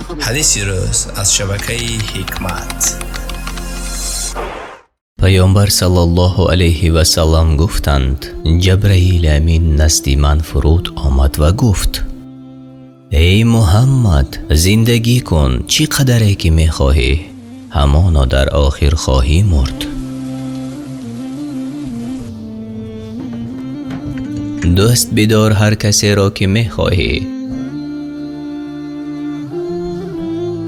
Ҳадиси рӯз аз шабакаи Ҳикмат. Паёмбар саллаллоҳу алайҳи васаллам гуфтанд: Ҷабраили Амин назди ман фуруд омад ва гуфт: Эй Муҳаммад, зиндагӣ кун чӣ қадаре ки мехоҳӣ, ҳамоно дар охир хоҳӣ мурд. Дӯст бидор ҳар касеро ки мехоҳӣ,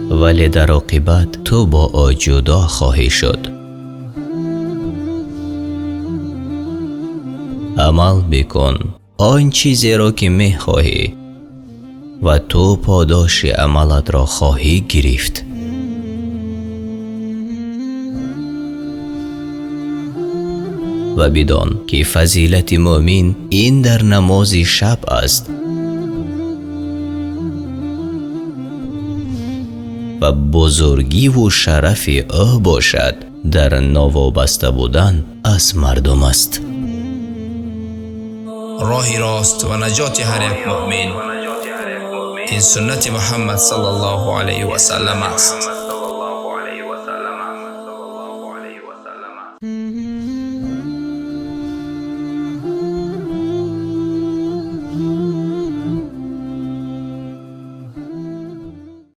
вале дар оқибат ту бо ӯ ҷудо хоҳӣ шуд. Амал бикун он чизеро ки мехоҳӣ ва ту подоши амалатро хоҳӣ гирифт. Ва бидон ки фазилати мӯъмин ин дар намози шаб аст ва бузургӣ ва шарафи ӯ бошад дар новобаста будан аз мардум аст. Роҳи рост ва наҷоти ҳар як мӯъмин ин суннати Муҳаммад саллаллоҳу алайҳи васаллам аст.